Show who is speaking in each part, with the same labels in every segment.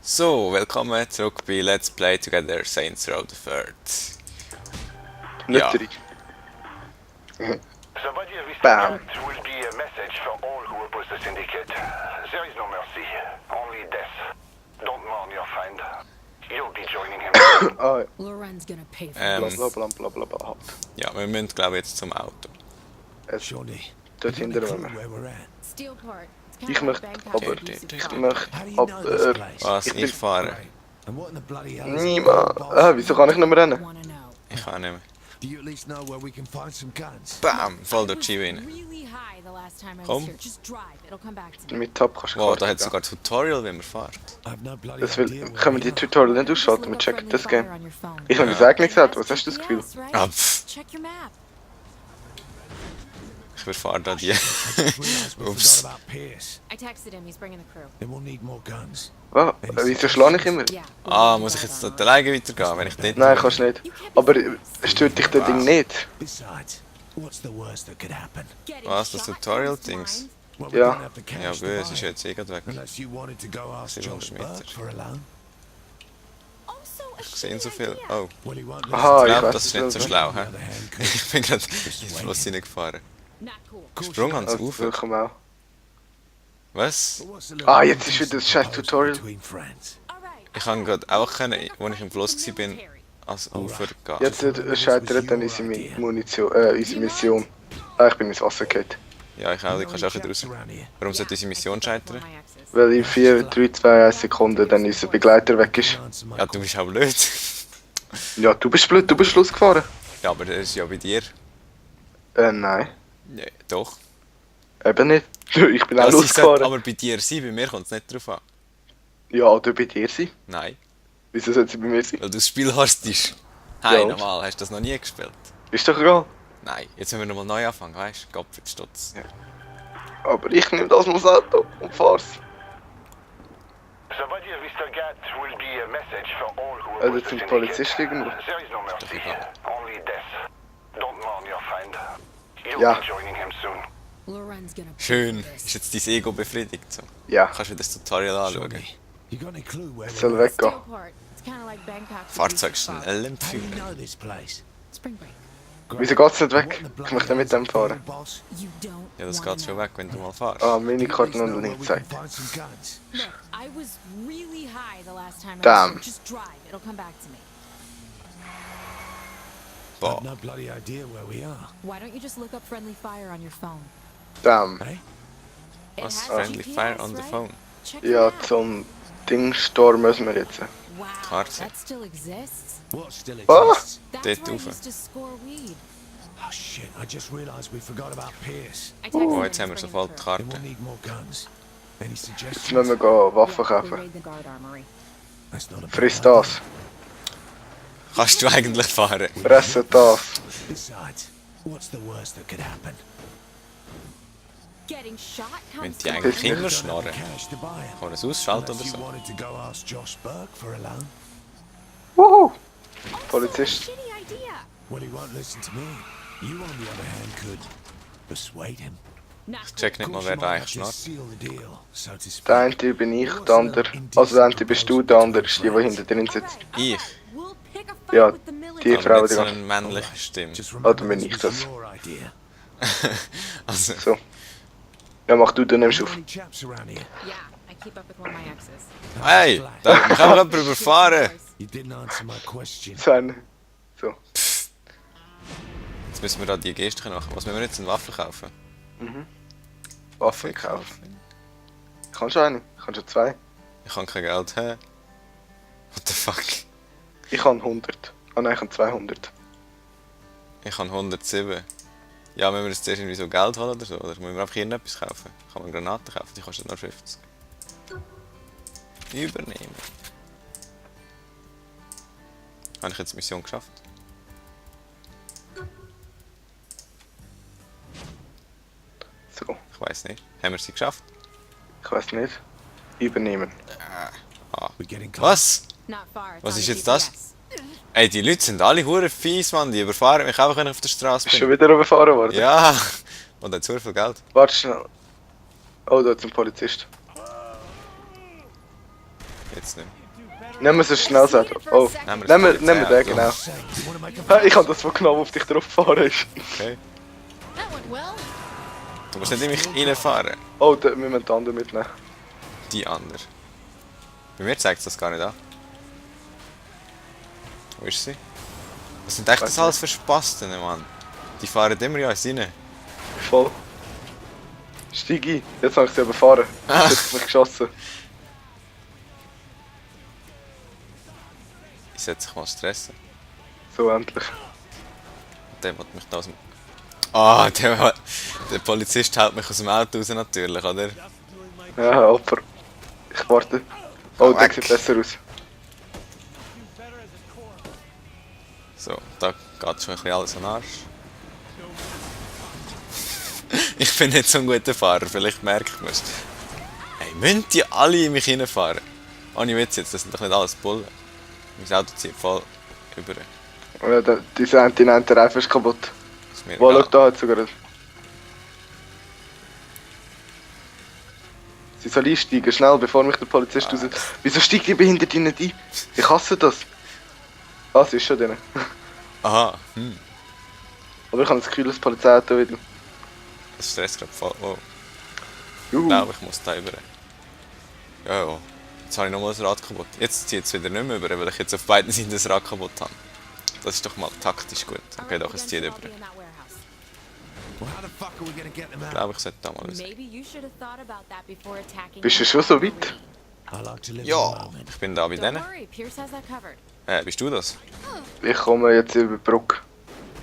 Speaker 1: So, willkommen zurück bei Let's Play Together Saints Row the Third. Ja.
Speaker 2: Nötterich.
Speaker 3: Somebody of
Speaker 2: Bam.
Speaker 3: Mr. will be a message for all who oppose the syndicate. There is no mercy, only death. Don't mourn your friend. You'll be joining him.
Speaker 2: Ah, ja.
Speaker 4: Loren's gonna pay for
Speaker 2: Bla
Speaker 1: Ähm,
Speaker 2: bla bla bla bla bla. Halt.
Speaker 1: ja, wir müssen glaube ich jetzt zum Auto.
Speaker 5: Shawnee,
Speaker 2: Dort
Speaker 5: you got a
Speaker 2: hinten
Speaker 5: clue
Speaker 2: wir.
Speaker 5: where we're at?
Speaker 4: Steelport.
Speaker 2: Ich möchte aber.
Speaker 1: Okay,
Speaker 2: Ich
Speaker 5: How do
Speaker 2: möchte
Speaker 5: you know this
Speaker 2: aber.
Speaker 5: place?
Speaker 1: Was?
Speaker 2: Ich
Speaker 1: Ich
Speaker 2: bin-
Speaker 1: fahre.
Speaker 5: Great. And what in the bloody hell is
Speaker 2: Niemand. Wieso kann ich nicht mehr rennen?
Speaker 4: Wanna know.
Speaker 1: Ich kann nicht mehr.
Speaker 5: Do you at least know where we can find some guns?
Speaker 1: Bam! Voll durch
Speaker 4: I
Speaker 1: die
Speaker 4: was
Speaker 1: Schiene rein.
Speaker 4: really high the last time I was
Speaker 1: Komm.
Speaker 4: here. Just drive. It'll come back to me.
Speaker 2: Mit Tab kannst du
Speaker 1: Wow,
Speaker 2: Karte
Speaker 1: da hat
Speaker 2: geben.
Speaker 1: sogar Tutorial, wie man fährt.
Speaker 5: I've no bloody
Speaker 2: Das
Speaker 5: idea
Speaker 2: will,
Speaker 5: where
Speaker 2: können wir
Speaker 5: we
Speaker 2: die
Speaker 5: are.
Speaker 2: Tutorial nicht
Speaker 4: Just
Speaker 2: ausschalten?
Speaker 4: look
Speaker 2: Wir
Speaker 4: up
Speaker 2: checken
Speaker 4: friendly
Speaker 2: das
Speaker 4: fire
Speaker 2: Game.
Speaker 4: on your phone.
Speaker 2: Ich habe
Speaker 1: Ja.
Speaker 2: gesagt nichts gesagt,
Speaker 4: It
Speaker 2: was
Speaker 4: has
Speaker 2: hast du das Gefühl?
Speaker 4: GPS, right?
Speaker 1: Ah, pff.
Speaker 4: Check your map.
Speaker 1: Ich überfahre da die.
Speaker 5: I just realised we
Speaker 1: Ups.
Speaker 5: forgot about Pierce.
Speaker 4: I texted him. He's bringing the crew.
Speaker 5: Then we'll need more guns.
Speaker 2: Was? Wieso schlage ich immer?
Speaker 4: Yeah.
Speaker 1: Ah, muss ich jetzt dort alleine weitergehen, wenn ich dort...
Speaker 2: Nein, kannst du nicht. Aber stört dich das Ding nicht?
Speaker 5: Besides, what's the worst that could happen?
Speaker 4: Getting
Speaker 1: Was, das
Speaker 4: shot
Speaker 1: Tutorial-Dings?
Speaker 4: comes
Speaker 5: Well, we
Speaker 2: Ja.
Speaker 5: don't have the cash
Speaker 1: Ja,
Speaker 5: to
Speaker 1: böse,
Speaker 5: buy
Speaker 1: ist
Speaker 5: it.
Speaker 1: jetzt eh grad weg.
Speaker 5: Unless you wanted to go ask
Speaker 1: 700
Speaker 5: Josh
Speaker 1: Meter.
Speaker 5: Burke for a loan.
Speaker 4: Also a
Speaker 1: Ich sehe so
Speaker 4: shitty
Speaker 1: viel.
Speaker 4: idea.
Speaker 1: Oh,
Speaker 5: Well, he won't
Speaker 2: Aha,
Speaker 1: ich
Speaker 2: ich
Speaker 1: glaube,
Speaker 2: weiß
Speaker 1: das ist
Speaker 2: es
Speaker 1: nicht so
Speaker 2: nicht.
Speaker 1: schlau,
Speaker 5: On the
Speaker 1: hä?
Speaker 5: other hand, could
Speaker 1: Ich bin gerade ins Fluss hineingefahren.
Speaker 4: Not cool.
Speaker 1: Gesprungen ans
Speaker 2: Also,
Speaker 1: Ufer.
Speaker 2: willkommen auch.
Speaker 1: Was?
Speaker 5: But what's the
Speaker 2: Ah,
Speaker 5: little
Speaker 2: jetzt ist wieder das scheiß
Speaker 5: proposal
Speaker 2: Tutorial.
Speaker 5: between friends?
Speaker 4: Alright.
Speaker 1: Ich kann gerade auch können, als ich im Fluss war, ans Ufer gehen.
Speaker 2: Jetzt scheitert dann unsere Munition, unsere Mission. Ah, ich bin ins Wasser gefallen.
Speaker 1: Ja, ich auch, du kannst auch wieder raus.
Speaker 5: Around here.
Speaker 1: Warum sollte unsere Mission scheitern?
Speaker 2: Weil in 4, 3, 2, 1 Sekunden dann unser Begleiter weg ist.
Speaker 5: Answer my
Speaker 1: Ja, du bist auch blöd.
Speaker 2: Ja, du bist blöd, du bist Schluss gefahren.
Speaker 1: Ja, aber das ist ja bei dir.
Speaker 2: Nein.
Speaker 1: Ja, doch.
Speaker 2: Eben nicht. Ich bin auch
Speaker 1: Das ist
Speaker 2: losgefahren.
Speaker 1: aber bei dir sein, bei mir kommt es nicht drauf an.
Speaker 2: Ja, oder bei dir sein.
Speaker 1: Nein,
Speaker 2: Wieso soll sie bei mir sein?
Speaker 1: weil du das Spiel hast.
Speaker 2: Ja,
Speaker 1: Hey,
Speaker 2: und?
Speaker 1: normal, hast du das noch nie gespielt?
Speaker 2: Ist doch egal.
Speaker 1: Nein, jetzt müssen wir nochmal neu anfangen, weißt du? Gott für den Stutz.
Speaker 2: Aber ich nehme das mal das Auto und fahr's.
Speaker 3: Somebody of Mr. Gat will be a message for all who
Speaker 2: Also
Speaker 3: oppose the
Speaker 2: zum
Speaker 3: syndicate.
Speaker 2: Polizist irgendwo.
Speaker 3: There is no mercy, only death. Don't mourn your friend. You'll
Speaker 2: Ja.
Speaker 3: be joining him soon.
Speaker 4: Loren's gonna pay
Speaker 1: Schön,
Speaker 4: for this.
Speaker 1: ist jetzt dein Ego befriedigt. So.
Speaker 2: Ja.
Speaker 1: Kannst wieder das Tutorial anschauen.
Speaker 5: Shawnee, you got any clue where
Speaker 2: Es soll
Speaker 5: we're at?
Speaker 2: weggehen.
Speaker 4: Steelport. It's kinda like Bangkok. to
Speaker 1: Fahrzeug
Speaker 4: East Coast.
Speaker 1: schnell
Speaker 5: How do you
Speaker 1: empfehlen.
Speaker 5: know this place?
Speaker 4: Spring break.
Speaker 2: Wieso geht's nicht
Speaker 5: What
Speaker 2: weg?
Speaker 5: in the
Speaker 2: Ich
Speaker 5: bloody
Speaker 2: möchte mit dem
Speaker 5: hell's the deal,
Speaker 2: fahren.
Speaker 5: boss?
Speaker 4: You don't
Speaker 1: Ja, das
Speaker 4: wanna
Speaker 1: geht schon
Speaker 4: know.
Speaker 1: weg, wenn du mal fahrst.
Speaker 2: Ah,
Speaker 5: Do you at
Speaker 2: Minikarte
Speaker 5: least
Speaker 2: noch
Speaker 5: know
Speaker 2: nicht
Speaker 5: where we can
Speaker 2: gezeigt.
Speaker 5: find some guns?
Speaker 4: Look, I was really high the last time I
Speaker 2: Damn.
Speaker 4: was here. Just drive. It'll come back to me.
Speaker 1: Boah.
Speaker 5: I've no bloody idea where we are.
Speaker 4: Why don't you just look up friendly fire on your phone?
Speaker 2: Damn.
Speaker 5: Hey?
Speaker 4: It
Speaker 1: Was?
Speaker 4: has
Speaker 1: Friendly
Speaker 4: GPS,
Speaker 1: fire on the
Speaker 4: right?
Speaker 1: phone.
Speaker 4: Check your
Speaker 2: Ja,
Speaker 4: map.
Speaker 2: zum Dingstor müssen wir jetzt.
Speaker 4: Wow,
Speaker 1: Karte.
Speaker 4: that still exists?
Speaker 5: What still
Speaker 2: Ah!
Speaker 5: exists?
Speaker 4: That's
Speaker 1: Dort
Speaker 4: where I
Speaker 1: rauf.
Speaker 4: used to score weed.
Speaker 5: Oh shit, I just realised we forgot about Pierce.
Speaker 4: I texted
Speaker 1: Oh,
Speaker 4: him,
Speaker 1: jetzt haben wir
Speaker 4: he's
Speaker 1: sofort die
Speaker 4: bringing
Speaker 5: Then we'll
Speaker 1: Karte.
Speaker 5: need more guns. Any
Speaker 2: Jetzt
Speaker 5: suggestions?
Speaker 2: müssen wir gehen
Speaker 4: the
Speaker 2: Waffen
Speaker 4: crew. Yeah, we
Speaker 2: kaufen.
Speaker 4: raid the guard armory.
Speaker 5: That's not a bad
Speaker 2: Friss
Speaker 5: idea.
Speaker 2: das.
Speaker 1: Kannst du eigentlich fahren?
Speaker 2: Fressen das.
Speaker 5: Besides, what's the worst that could happen?
Speaker 4: Getting shot
Speaker 1: Wenn
Speaker 4: comes
Speaker 1: die
Speaker 4: to
Speaker 1: eigentlich
Speaker 4: mind.
Speaker 1: immer
Speaker 5: Don't have
Speaker 1: schnarren.
Speaker 5: the cash to buy it.
Speaker 1: Kann man das ausschalten oder
Speaker 5: Unless you
Speaker 1: so?
Speaker 5: wanted to go ask Josh Burke for a loan.
Speaker 2: Wuhu.
Speaker 4: Also
Speaker 2: Polizist.
Speaker 4: a shitty idea.
Speaker 5: Well, he won't listen to me. You, on the other hand, could persuade him.
Speaker 4: Not
Speaker 1: Check
Speaker 4: cool.
Speaker 1: nicht mal,
Speaker 5: Of
Speaker 1: wer
Speaker 5: course,
Speaker 1: da
Speaker 5: you
Speaker 1: eigentlich
Speaker 5: might have to
Speaker 1: schnarrt.
Speaker 5: seal the deal, so to speak.
Speaker 2: Der eine bin ich, der andere. Also der eine bist du, der andere ist die, die hinter drin sitzt.
Speaker 1: Ich?
Speaker 4: We'll pick a fight
Speaker 2: Ja,
Speaker 4: with the
Speaker 2: die
Speaker 4: military.
Speaker 2: Frau,
Speaker 1: Aber nicht
Speaker 2: die
Speaker 1: so
Speaker 2: ganze...
Speaker 1: eine männliche Stimme.
Speaker 5: Just
Speaker 2: Oder
Speaker 5: remember,
Speaker 2: bin
Speaker 5: this
Speaker 2: ich
Speaker 5: was
Speaker 2: das?
Speaker 5: your idea.
Speaker 1: Also,
Speaker 2: So. Ja, mach du nimmst auf.
Speaker 5: Any chaps around here?
Speaker 4: Yeah, I keep up with one of my exes.
Speaker 1: hey, da kann man jemand überfahren.
Speaker 5: You didn't answer my question.
Speaker 2: So eine. So.
Speaker 1: Jetzt müssen wir da die Geste machen. Was müssen wir jetzt? Eine Waffe kaufen?
Speaker 2: Waffen kaufen. Kannst du eine? Kannst du zwei?
Speaker 1: Ich habe kein Geld. Hä? What the fuck?
Speaker 2: Ich habe 100. Ah nein, ich habe 200.
Speaker 1: Ich habe 107. Ja, müssen wir jetzt zuerst irgendwie so Geld holen oder so? Oder müssen wir einfach irgendetwas kaufen? Kann man Granaten kaufen? Die kosten nur 50. Übernehmen. Habe ich jetzt die Mission geschafft?
Speaker 2: So.
Speaker 1: Ich weiß nicht. Haben wir sie geschafft?
Speaker 2: Ich weiß nicht. Übernehmen.
Speaker 1: Ah.
Speaker 5: We're getting close.
Speaker 1: Was?
Speaker 4: Not far. it's
Speaker 1: Was
Speaker 4: on
Speaker 1: ist
Speaker 4: the
Speaker 1: jetzt das?
Speaker 4: GPS.
Speaker 1: Ey, die Leute sind alle hure fies, Mann. Die überfahren mich einfach, wenn ich auf der Straße
Speaker 2: Bist du schon
Speaker 1: bin.
Speaker 2: wieder überfahren worden?
Speaker 1: Ja! Und hat zu viel Geld.
Speaker 2: Warte schnell. Oh, da ist ein Polizist.
Speaker 1: Jetzt nicht.
Speaker 2: Nehmen wir so schnell sagen. Oh,
Speaker 1: Nehmen wir das
Speaker 2: nehmen wir den,
Speaker 1: Polizeiauto.
Speaker 2: genau.
Speaker 5: Say, you wanna make a
Speaker 2: Ich habe das, was genau auf dich drauf gefahren ist.
Speaker 1: Okay.
Speaker 4: That went well.
Speaker 1: Du musst nicht in mich reinfahren.
Speaker 2: Oh, da müssen wir den anderen mitnehmen.
Speaker 1: Die andere. Bei mir zeigt es das gar nicht an. Wo ist sie? Was sind echt das alles für Spasten, Mann? Die fahren immer ja uns rein.
Speaker 2: Voll. Steig ein. Jetzt habe ich sie überfahren. Jetzt hat mich geschossen.
Speaker 1: Ich sollte sich mal stressen.
Speaker 2: So endlich.
Speaker 1: Der will mich da aus dem... Ah, der Polizist hält mich aus dem Auto raus natürlich, oder?
Speaker 2: Ja, Opfer. Ich warte. Oh, der
Speaker 1: Weg.
Speaker 2: sieht besser aus.
Speaker 1: So, da geht schon ein bisschen alles an den Arsch. Ich bin nicht so ein guter Fahrer, vielleicht merkt man es. Hey, müssen die alle in mich reinfahren? Ohne Witz jetzt, das sind doch nicht alles Bullen. Mein Auto zieht voll über.
Speaker 2: Ja, dieser eine Reifen ist kaputt.
Speaker 1: Ist mir
Speaker 2: Wo, schau,
Speaker 1: egal.
Speaker 2: da hat sogar... Sie soll einsteigen, schnell, bevor mich der Polizist raus... Wieso steigt die Behinderte nicht ein? Ich hasse das. Ah, sie ist schon drin.
Speaker 1: Aha,
Speaker 2: Aber ich habe das Gefühl, das Polizeiauto wieder.
Speaker 1: das stresst gerade voll. Oh, ich
Speaker 2: Juhu.
Speaker 1: glaube, ich muss da über. Ja, ja. Jetzt habe ich nochmal das Rad kaputt. Jetzt zieht es wieder nicht mehr über, weil ich jetzt auf beiden Seiten das Rad kaputt habe. Das ist doch mal taktisch gut. Okay, doch, es zieht über.
Speaker 4: In that warehouse.
Speaker 5: Well, how the fuck are we gonna get them
Speaker 1: Ich
Speaker 5: out?
Speaker 1: glaube, ich sollte da mal raus.
Speaker 4: Maybe you should have thought about that before attacking.
Speaker 2: Bist du schon so weit?
Speaker 5: I like to live in the
Speaker 1: Ja,
Speaker 5: moment.
Speaker 1: ich bin da bei
Speaker 4: Don't
Speaker 1: denen.
Speaker 4: worry, Pierce has that covered.
Speaker 1: Bist du das?
Speaker 2: Ich komme jetzt über die Brücke.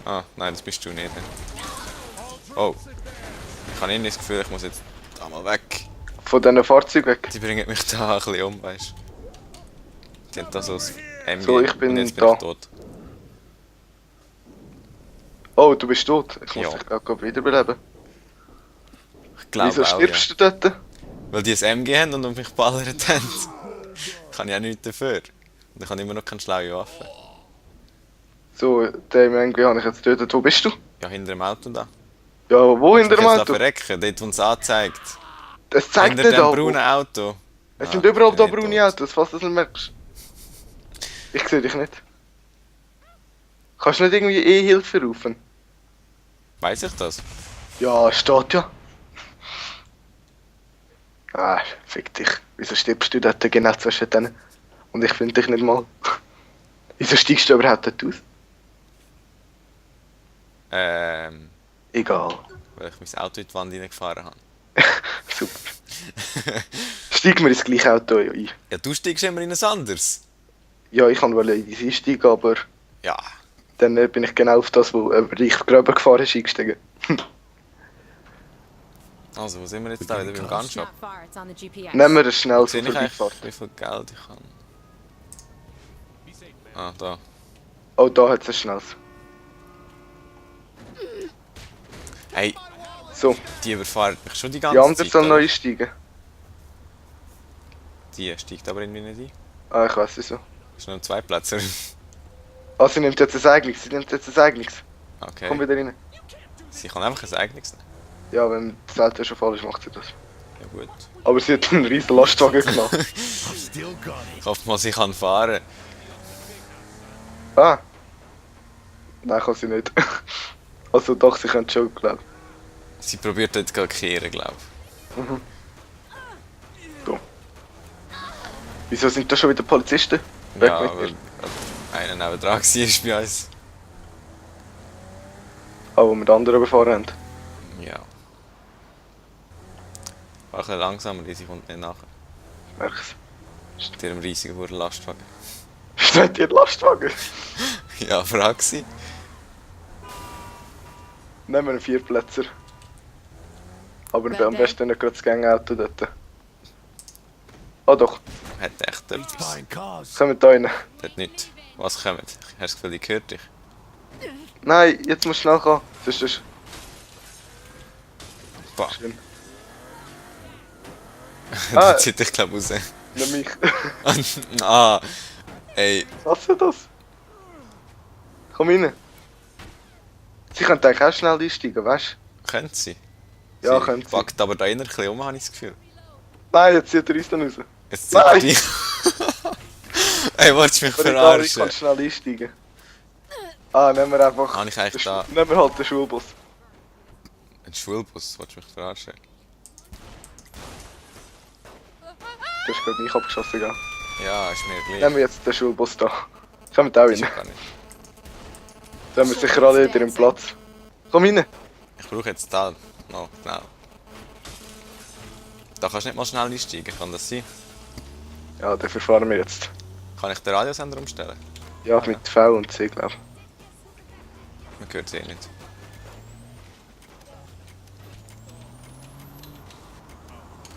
Speaker 1: Ah, nein, das bist du nicht. Oh. Ich habe irgendwie das Gefühl, ich muss jetzt da mal weg.
Speaker 2: Von diesen Fahrzeugen weg.
Speaker 1: Die bringen mich da ein bisschen um, weißt du. Die haben da so ein MG
Speaker 2: So, ich bin
Speaker 1: und jetzt
Speaker 2: da.
Speaker 1: bin ich tot.
Speaker 2: Oh, du bist tot. Ich muss
Speaker 1: Ja.
Speaker 2: dich gerade wiederbeleben.
Speaker 1: Ich glaube
Speaker 2: Wieso
Speaker 1: auch,
Speaker 2: stirbst du dort?
Speaker 1: ja. Weil die ein MG haben und um mich ballert haben. Kann ich auch nichts dafür. Und ich habe immer noch keine schlaue Waffe.
Speaker 2: So, den irgendwie habe ich jetzt getötet. Wo bist du?
Speaker 1: Ja, hinter dem Auto da.
Speaker 2: Ja, wo hinter dem
Speaker 1: Ich jetzt
Speaker 2: Auto?
Speaker 1: da verrecken, dort wo es anzeigt.
Speaker 2: Es zeigt
Speaker 1: Hinter
Speaker 2: nicht
Speaker 1: dem
Speaker 2: an.
Speaker 1: braunen Auto.
Speaker 2: Es
Speaker 1: Ah,
Speaker 2: sind überall
Speaker 1: ich
Speaker 2: da
Speaker 1: bin nicht
Speaker 2: braune
Speaker 1: tot.
Speaker 2: Autos, falls du das nicht merkst. Ich sehe dich nicht. Kannst du nicht irgendwie E-Hilfe rufen?
Speaker 1: Weiss ich das?
Speaker 2: Ja, steht ja. Ah, fick dich. Wieso stirbst du dort genau zwischen denen? Und ich finde dich nicht mal. Wieso steigst du überhaupt dort aus? Egal.
Speaker 1: Weil ich mein Auto in die Wand reingefahren habe.
Speaker 2: Super. Steigen wir ins gleiche Auto ein.
Speaker 1: Ja, du steigst immer in ein anderes.
Speaker 2: Ja, ich wollte in die einsteigen, aber
Speaker 1: Ja.
Speaker 2: dann bin ich genau auf das, wo ich gröber gefahren ist, eingestiegen.
Speaker 1: Also, wo sind wir jetzt da? Wieder beim Gunshop.
Speaker 4: Not far, it's on the GPS.
Speaker 2: Nehmen wir es schnell
Speaker 1: Sehe
Speaker 2: so
Speaker 1: ich eigentlich,
Speaker 2: vorbeifahrt.
Speaker 1: wie viel Geld ich habe? Ah, da.
Speaker 2: Oh, da hat es ein schnelles.
Speaker 1: Hey,
Speaker 2: So,
Speaker 1: die überfahren mich schon die ganze
Speaker 2: die andere
Speaker 1: Zeit.
Speaker 2: soll noch
Speaker 1: oder?
Speaker 2: einsteigen.
Speaker 1: Die steigt aber irgendwie nicht ein.
Speaker 2: Ah, ich weiß wieso.
Speaker 1: Es sind nur 2 Plätze.
Speaker 2: Ah, sie nimmt jetzt ein eigenes. Sie nimmt jetzt ein eigenes.
Speaker 1: Okay.
Speaker 2: Komm wieder rein.
Speaker 1: Sie kann einfach ein eigenes nehmen.
Speaker 2: Ja, wenn das Auto schon voll ist, macht sie das.
Speaker 1: Ja gut.
Speaker 2: Aber sie hat einen riesen Lastwagen genommen.
Speaker 5: I've still got it.
Speaker 1: Ich hoffe mal, sie kann fahren.
Speaker 2: Ah. Nein, kann sie nicht. Also doch, sie könnte schon, glaube ich.
Speaker 1: Sie probiert jetzt gerade kehren, glaube ich.
Speaker 2: So. Wieso sind da schon wieder Polizisten? Weg
Speaker 1: Ja,
Speaker 2: mit
Speaker 1: weil
Speaker 2: dir.
Speaker 1: einer nebendran war bei uns.
Speaker 2: Ah, wo wir den anderen überfahren haben.
Speaker 1: Ja. War ein bisschen langsamer, sie kommt nicht nachher.
Speaker 2: Ich merk's.
Speaker 1: Mit ihrem riesigen Huren Lastwagen.
Speaker 2: Steht hier ein Lastwagen?
Speaker 1: Ja, frag sie.
Speaker 2: Nehmen wir einen Vierplätzer. Aber
Speaker 4: Wer
Speaker 2: am
Speaker 4: denn?
Speaker 2: besten nicht gerade das Gangauto dort. Ah doch,
Speaker 1: Hat echt
Speaker 5: Beats
Speaker 1: etwas.
Speaker 5: buying cars.
Speaker 2: kommen da rein.
Speaker 1: Hat nichts. Was kommt? Ich habe das Gefühl, die hört dich.
Speaker 2: Nein, jetzt musst du schnell kommen. Sonst ist
Speaker 1: Boah,
Speaker 2: es schlimm.
Speaker 1: da zieht dich glaube ich raus.
Speaker 2: Nicht mich.
Speaker 1: Ah, ey.
Speaker 2: Was ist das? Komm rein. Sie können eigentlich auch schnell einsteigen, weißt
Speaker 1: Könnte sie?
Speaker 2: Ja,
Speaker 1: sie
Speaker 2: könnte sie.
Speaker 1: packt aber da inner ein bisschen um, habe ich das Gefühl.
Speaker 2: du? Nein, jetzt zieht er uns dann raus.
Speaker 1: Jetzt zieht er
Speaker 2: Nein!
Speaker 1: dich. Ey, wolltest du mich
Speaker 2: Aber egal, ich
Speaker 1: verarschen?
Speaker 2: kann schnell einsteigen. Ah, nehmen wir einfach...
Speaker 1: Habe ich eigentlich da
Speaker 2: Nehmen wir halt den Schulbus.
Speaker 1: einen Schulbus? Wolltest du mich verarschen?
Speaker 2: Du hast gerade mich abgeschossen, gell?
Speaker 1: Ja, ist mir gleich.
Speaker 2: Nehmen wir jetzt den Schulbus da. Kommt auch
Speaker 1: Ist
Speaker 2: rein.
Speaker 1: ja gar nicht.
Speaker 2: Da haben wir sicher alle wieder im Platz. Komm rein.
Speaker 1: Ich brauche jetzt da noch schnell. Da kannst du nicht mal schnell einsteigen, kann das sein?
Speaker 2: Ja, dafür fahren wir jetzt.
Speaker 1: Kann ich den Radiosender umstellen?
Speaker 2: Ja, mit V und C, glaube ich.
Speaker 1: Man hört es eh nicht.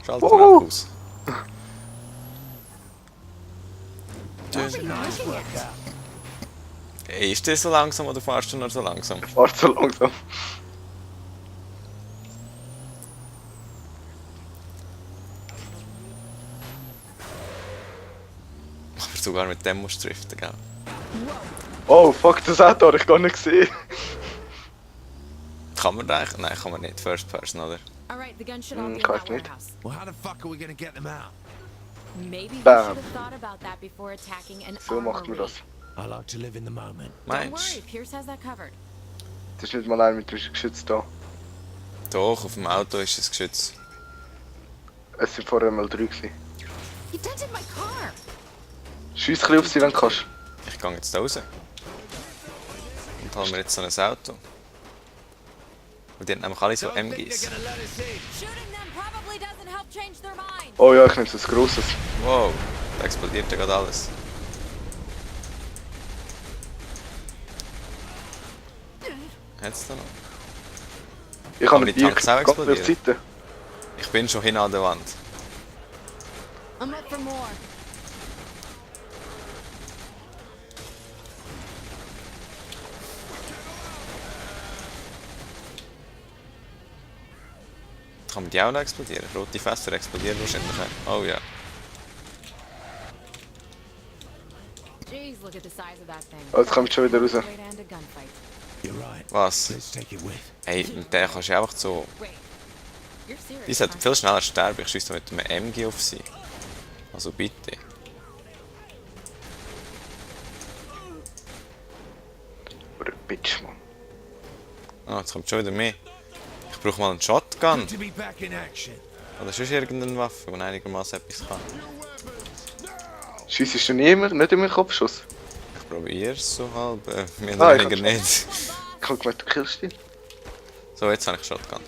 Speaker 1: Schalten wir
Speaker 2: Wuhu.
Speaker 1: auch aus. Ey, ist das so langsam oder fahrst du noch so langsam?
Speaker 2: Fahrt so langsam.
Speaker 1: Aber sogar mit dem musst du driften, gell?
Speaker 2: Oh, fuck, das Auto habe ich gar nicht gesehen.
Speaker 1: Kann man da eigentlich? Nein, kann man nicht. First Person, oder?
Speaker 4: Alright, the gun should all be in
Speaker 2: Kann
Speaker 4: that
Speaker 2: ich nicht.
Speaker 4: warehouse.
Speaker 5: Well, how the fuck are we gonna get them out?
Speaker 4: Maybe we
Speaker 2: Bam.
Speaker 4: should have thought about that before attacking an
Speaker 2: So macht man
Speaker 4: armory.
Speaker 5: I
Speaker 2: das.
Speaker 5: like to live in the moment.
Speaker 4: Don't
Speaker 1: Meinst
Speaker 4: worry, Pierce has that covered.
Speaker 2: Das ist nicht mal einer mit dem Geschütz da.
Speaker 1: du? Doch, auf dem Auto ist es geschützt.
Speaker 2: Es sind vorher mal 3 gewesen.
Speaker 4: He dented my car.
Speaker 2: Schiess ein bisschen auf sie, wenn du kannst.
Speaker 1: Ich gehe jetzt da raus. Und haben wir jetzt so ein Auto. Und die haben nämlich alle so MGs.
Speaker 5: Gonna let us in.
Speaker 4: Shooting them probably doesn't help change their mind.
Speaker 2: Oh ja, ich nehme so ein grosses.
Speaker 1: Wow, da explodiert ja gerade alles. Hat's da noch?
Speaker 2: Ich habe
Speaker 1: Aber
Speaker 2: einen
Speaker 1: die Tanks auch
Speaker 2: Bike, ganz auf die
Speaker 1: explodieren?
Speaker 2: Seite.
Speaker 1: Ich bin schon hin an der Wand.
Speaker 4: I'm up for more.
Speaker 1: Kann man die auch noch explodieren? Rote Fässer explodieren wahrscheinlich. Oh ja.
Speaker 4: Jeez, look at the size of that thing.
Speaker 2: Oh, jetzt kommt schon wieder raus.
Speaker 4: Way to end a gunfight.
Speaker 5: You're right.
Speaker 1: Was?
Speaker 5: Let's take it with.
Speaker 1: Hey, mit der kannst du einfach so...
Speaker 4: Wait, you're serious?
Speaker 1: Die sollten
Speaker 4: huh?
Speaker 1: viel schneller sterben. Ich schieße mit einem MG auf sie. Also bitte.
Speaker 2: Oder Bitch, Mann.
Speaker 1: Ah, jetzt kommt schon wieder mehr. Ich brauche mal einen Shotgun.
Speaker 5: Good to be back in action.
Speaker 1: Oder sonst irgendeine Waffe, die einigermaßen etwas kann.
Speaker 2: Schiessest du nicht immer Kopfschuss?
Speaker 1: Ich probiere es so halb. Mehr
Speaker 2: Ah,
Speaker 1: oder
Speaker 2: ich
Speaker 1: weniger
Speaker 2: hab's
Speaker 1: nicht.
Speaker 2: Ich habe gemeint, du killst ihn.
Speaker 1: So, jetzt habe ich Shotgun.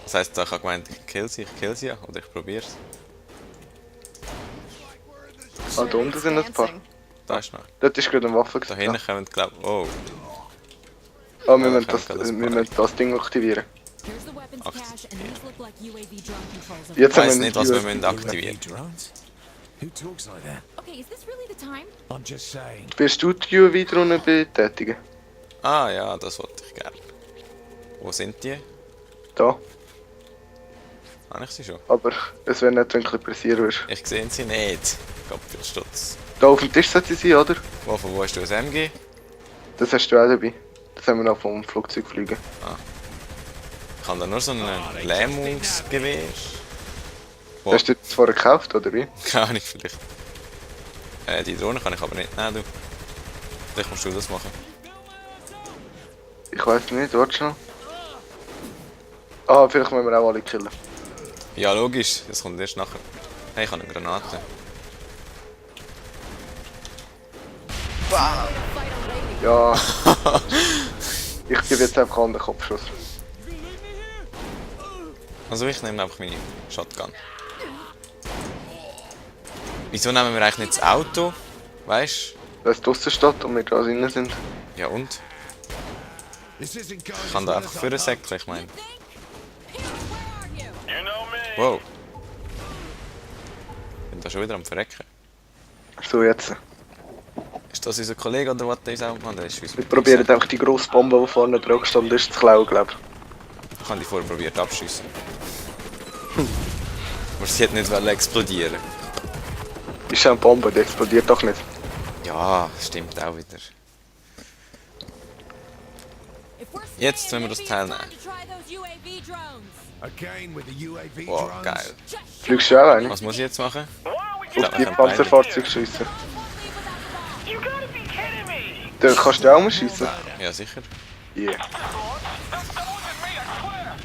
Speaker 1: Das heisst, ich habe gemeint, ich kill sie ja. Oder ich probiere es.
Speaker 2: Ah, da unten sind ein paar.
Speaker 1: Da ist noch.
Speaker 2: Dort ist gerade eine Waffe.
Speaker 1: Da hinten kommen, glaube ich. Oh.
Speaker 2: Ah, wir
Speaker 1: Ja,
Speaker 2: müssen
Speaker 1: da
Speaker 2: das,
Speaker 1: kommt gerade ein
Speaker 2: wir
Speaker 1: paar.
Speaker 2: müssen das Ding aktivieren.
Speaker 4: Here's the weapons
Speaker 1: Ach,
Speaker 4: cache, and these look like UAV drone controls.
Speaker 2: Jetzt
Speaker 1: Ich
Speaker 2: haben
Speaker 1: weiss
Speaker 2: wir
Speaker 1: nicht, was wir
Speaker 2: einen
Speaker 1: müssen aktivieren.
Speaker 5: drones? Who talks like that?
Speaker 4: Okay, is this really the time?
Speaker 5: I'm just saying.
Speaker 2: Willst du die UAV-Drohnen betätigen?
Speaker 1: Ah ja, das wollte ich gerne. Wo sind die?
Speaker 2: Da.
Speaker 1: Habe ich sie schon?
Speaker 2: Aber es wäre nicht, wenn du passieren würdest.
Speaker 1: Ich sehe sie nicht. Gott, viel Stutz.
Speaker 2: Da auf dem Tisch sollte sie sein, oder?
Speaker 1: Von wo hast du ein MG?
Speaker 2: Das hast du auch dabei. Das haben wir noch vom Flugzeug fliegen.
Speaker 1: Ich habe da nur so ein Lähmungsgewehr. Wo?
Speaker 2: Hast du das vorher gekauft, oder wie?
Speaker 1: Keine Ahnung, vielleicht. Die Drohne kann ich aber nicht nehmen, du. Vielleicht musst du das machen.
Speaker 2: Ich weiß nicht, warte schon. Ah, vielleicht müssen wir auch alle killen.
Speaker 1: Ja, logisch. Das kommt erst nachher. Hey, ich habe eine Granate.
Speaker 2: Ja. Ich gebe jetzt einfach an den Kopfschuss.
Speaker 1: Also ich nehme einfach meine Shotgun. Wieso nehmen wir eigentlich nicht das Auto? Weißt
Speaker 2: Wenn es draussen steht und wir da drinnen sind.
Speaker 1: du? Ja und?
Speaker 5: This isn't going
Speaker 1: Ich kann da einfach für einen Säckchen, ich meine.
Speaker 3: You know me.
Speaker 1: Wow. Ich bin da schon wieder am Verrecken.
Speaker 2: So, jetzt.
Speaker 1: Ist das unser Kollege oder was der ist auch? Mann, der ist uns
Speaker 2: Wir probieren einfach die grosse Bombe, die vorne dran gestanden ist, zu klauen, glaube ich.
Speaker 1: Ich habe die vorher probiert abschießen. Aber sie hat nicht explodieren.
Speaker 2: Ist ja eine Bombe, die explodiert doch nicht.
Speaker 1: Ja, stimmt auch wieder.
Speaker 4: If we're
Speaker 1: Jetzt
Speaker 4: staying,
Speaker 1: müssen wir das
Speaker 4: maybe
Speaker 1: Teil
Speaker 4: it's time
Speaker 1: nehmen.
Speaker 4: to try those UAV drones.
Speaker 5: Again with the UAV
Speaker 1: Boah,
Speaker 5: drones.
Speaker 1: geil.
Speaker 4: Just
Speaker 2: Fliegst du auch eine?
Speaker 1: Was muss ich jetzt machen?
Speaker 3: Why are we
Speaker 1: Ich glaub,
Speaker 2: Auf
Speaker 1: wir
Speaker 2: die
Speaker 1: können beide.
Speaker 2: Panzerfahrzeuge schiessen.
Speaker 4: the bombs won't leave without the bomb.
Speaker 3: You gotta be kidding me!
Speaker 2: Dann kannst du auch mal schiessen.
Speaker 1: Ja, sicher.
Speaker 2: Yeah.
Speaker 3: That wasn't me, I swear!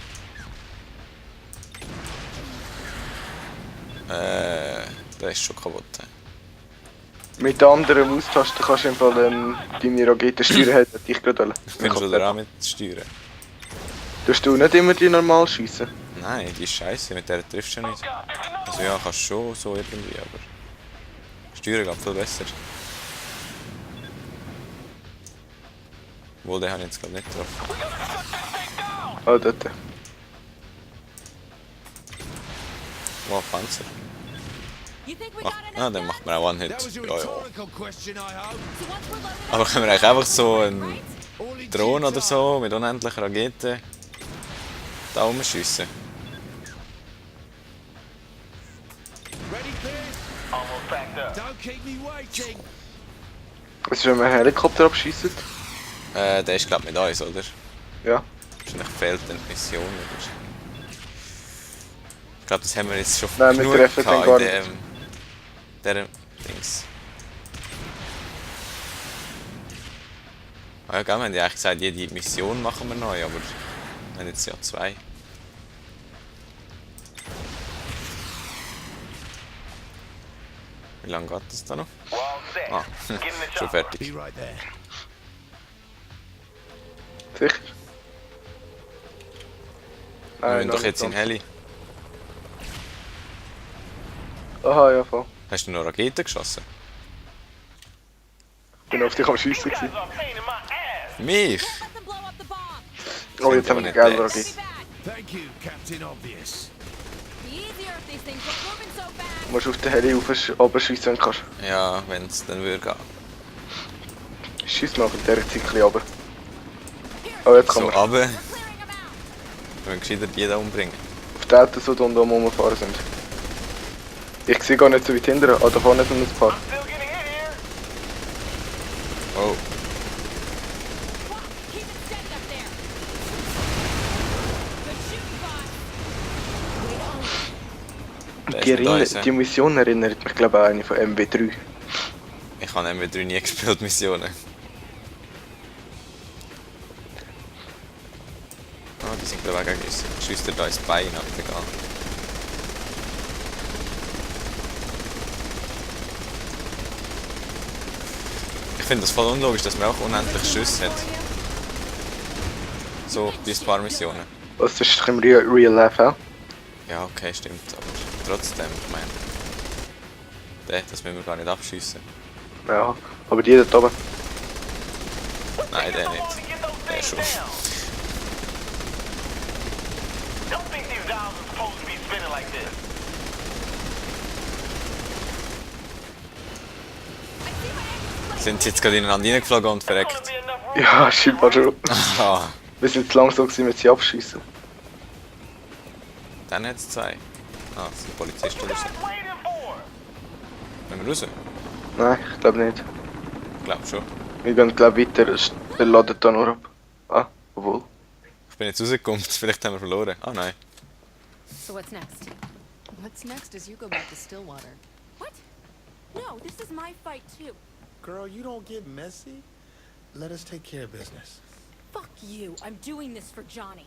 Speaker 1: Der ist schon kaputt.
Speaker 2: Mit der anderen Maustaste kannst du im Fall deine Raketen steuern, hätte ich gerade wollen.
Speaker 1: Ich bin schon dran mit Steuern.
Speaker 2: Tust du nicht immer die normal schiessen?
Speaker 1: Nein, die ist scheiße, mit der triffst du nicht. Also ja, kannst schon so irgendwie, aber... Steuern geht viel besser. Obwohl, den habe ich jetzt gerade nicht getroffen.
Speaker 2: Ah, dort.
Speaker 1: Wow, Panzer.
Speaker 4: You think we
Speaker 1: Ach,
Speaker 4: got enough
Speaker 1: ah, dann
Speaker 4: guns?
Speaker 1: macht man auch One-Hit.
Speaker 5: That was a
Speaker 1: Ja, ja.
Speaker 5: rhetorical question, I hope.
Speaker 4: So once we're loaded
Speaker 1: Aber
Speaker 4: up,
Speaker 1: können wir eigentlich einfach so einen
Speaker 4: right?
Speaker 5: All in
Speaker 1: Drohne oder
Speaker 5: chin
Speaker 1: so mit unendlichen Raketen da rumschiessen?
Speaker 5: Ready, Pierce?
Speaker 3: Almost backed up.
Speaker 5: Don't keep me waiting.
Speaker 2: Was ist, wenn wir einen Helikopter abschiessen?
Speaker 1: Der ist glaube ich mit uns, oder?
Speaker 2: Ja.
Speaker 1: Wahrscheinlich fehlt eine Mission, oder? Ich glaube, das haben wir jetzt schon
Speaker 2: Nein, wir
Speaker 1: genug
Speaker 2: treffen den
Speaker 1: gehabt
Speaker 2: gar
Speaker 1: in der Dings. Ah ja, gell, wir haben ja eigentlich gesagt, jede Mission machen wir neu, aber wir haben jetzt ja 2. Wie lange geht das da noch?
Speaker 3: We're all set.
Speaker 1: Ah,
Speaker 3: Get in the
Speaker 1: schon
Speaker 3: chopper.
Speaker 1: fertig.
Speaker 5: Be right there.
Speaker 2: Sicher?
Speaker 1: Wir müssen
Speaker 2: noch
Speaker 1: doch jetzt
Speaker 2: nicht
Speaker 1: in Heli.
Speaker 2: ganz. Aha, ja, voll.
Speaker 1: Hast du noch Raketen geschossen?
Speaker 2: Ich bin auf dich am Schiessen gewesen.
Speaker 3: Guys are a pain in my ass!
Speaker 1: Mich?
Speaker 4: Let them blow up the bomb.
Speaker 2: Oh, jetzt haben wir eine geile
Speaker 1: Nicht
Speaker 2: Rakete.
Speaker 4: Be back.
Speaker 5: Thank you, Captain Obvious.
Speaker 4: Be easier if these things weren't moving so fast.
Speaker 2: Du musst auf den Heli runterschiessen, wenn du kannst.
Speaker 1: Ja, wenn es dann würde gehen.
Speaker 2: Schiess mal in dieser Zeit ein bisschen runter. Oh, jetzt kann
Speaker 1: So,
Speaker 2: man.
Speaker 1: aber
Speaker 4: We're clearing them out.
Speaker 1: wir müssen gescheiter die da umbringen.
Speaker 2: Auf die Autos, die da unten rumfahren sind. Ich sehe gar nicht so weit hinterher. Ah, da vorne sind ein paar.
Speaker 3: Still getting hit here!
Speaker 1: Oh,
Speaker 4: Wow, keep it steady up there. Good shooting, boss.
Speaker 1: der ist mit uns,
Speaker 2: Die Mission erinnert mich, glaube ich, an eine von MW3.
Speaker 1: Ich habe MW3 nie gespielt, Missionen. Ah, die sind glaube ich auch gegen uns. Schießt er da ins Bein, aber egal. Ich finde das voll unlogisch, dass man auch unendlich Schüsse hat. So, wie ein paar Missionen.
Speaker 2: Was ist doch im Real Life auch?
Speaker 1: Ja, okay, stimmt, aber trotzdem, ich meine... Das müssen wir gar nicht abschiessen.
Speaker 2: Ja, aber die dort oben.
Speaker 1: Nein, der nicht.
Speaker 3: To get those
Speaker 1: Der
Speaker 3: things
Speaker 1: schon.
Speaker 3: down! Don't think these dials are supposed to be spinning like this.
Speaker 1: Sind sie jetzt gerade ineinander reingeflogen und
Speaker 3: Gonna
Speaker 1: verreckt?
Speaker 3: be enough room.
Speaker 2: Ja, scheinbar schon.
Speaker 1: Ah,
Speaker 2: Wir sind zu langsam gewesen, mit sie abschießen.
Speaker 1: dann hat es 2. Ah, das sind Polizisten oder so.
Speaker 3: Guys waiting for?
Speaker 1: Gehen wir raus?
Speaker 2: Nein, ich glaube nicht.
Speaker 1: Ich glaube schon.
Speaker 2: Wir gehen, glaube ich, weiter. Der ladet da nur ab. Ah, obwohl.
Speaker 1: Ich bin jetzt rausgekommen, vielleicht haben wir verloren. Ah nein.
Speaker 4: So what's next?
Speaker 6: What's next is you go back to Stillwater.
Speaker 4: What? No, this is my fight too.
Speaker 7: Girl, you don't get messy. Let us take care of business.
Speaker 4: Fuck you. I'm doing this for Johnny.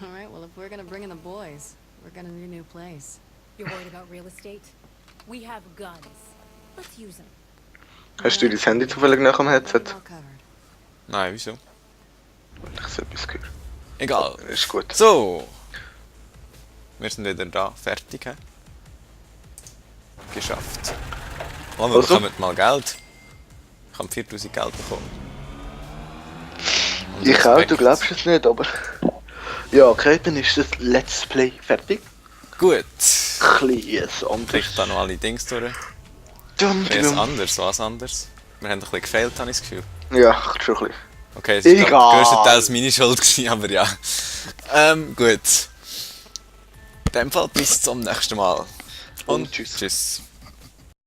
Speaker 6: All right, well, if we're gonna bring in the boys, we're gonna need a new place.
Speaker 4: You're worried about real estate? We have guns. Let's use them.
Speaker 2: Hast du dein Handy zufällig nach dem Headset?
Speaker 6: Well covered.
Speaker 1: Nein, wieso?
Speaker 2: Ich so etwas gehört.
Speaker 1: Egal.
Speaker 2: Ist gut.
Speaker 1: So. Wir sind wieder da, fertig. He? Geschafft. Oh, wir
Speaker 2: Also?
Speaker 1: bekommen mal Geld. Ich habe 4000 Geld bekommen. Und
Speaker 2: Ich auch,
Speaker 1: Respekt.
Speaker 2: du glaubst es nicht, aber... Ja, okay, dann ist das Let's Play fertig.
Speaker 1: Gut.
Speaker 2: Kleines anderes.
Speaker 1: Kriegt da noch alle Dings durch. Ist anders, was anders? Wir haben ein bisschen gefehlt, habe ich das Gefühl.
Speaker 2: Ja, schon ein bisschen.
Speaker 1: Okay, es war
Speaker 2: Egal.
Speaker 1: größtenteils meine Schuld, gewesen, aber ja. Gut. In dem Fall bis zum nächsten Mal.
Speaker 2: Und tschüss.
Speaker 1: Tschüss.